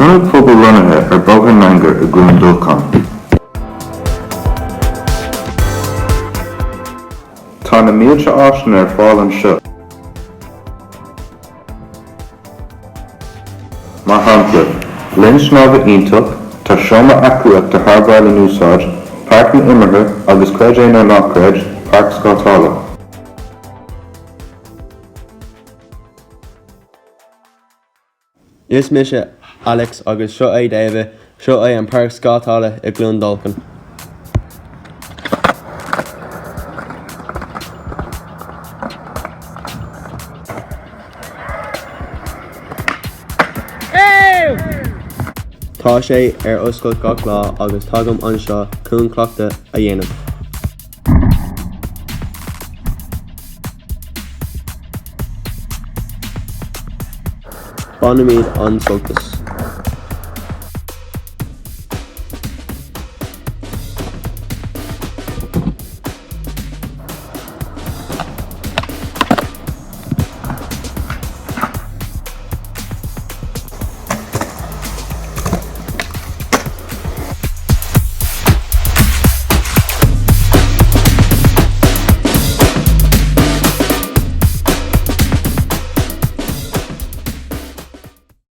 ionad pobail lonnaithe ar Bóthar Nangor i gCluain Dolcáin. Tá na mílte áiseanna ar fáil anseo. Mar shampla, linn snámha iontach, tá seomra aclaíochta thar barr le n-úsáid, páirceanna imeartha agus, creid é nó ná creid, páirc scátála. Is mise Alex agus seo é David, seo é an páirc scátála i gCluain Dolcáin. Tá sé ar oscailt gach lá agus tagaim anseo chun cleachtadh a dhéanamh. Bainimid an-sult as.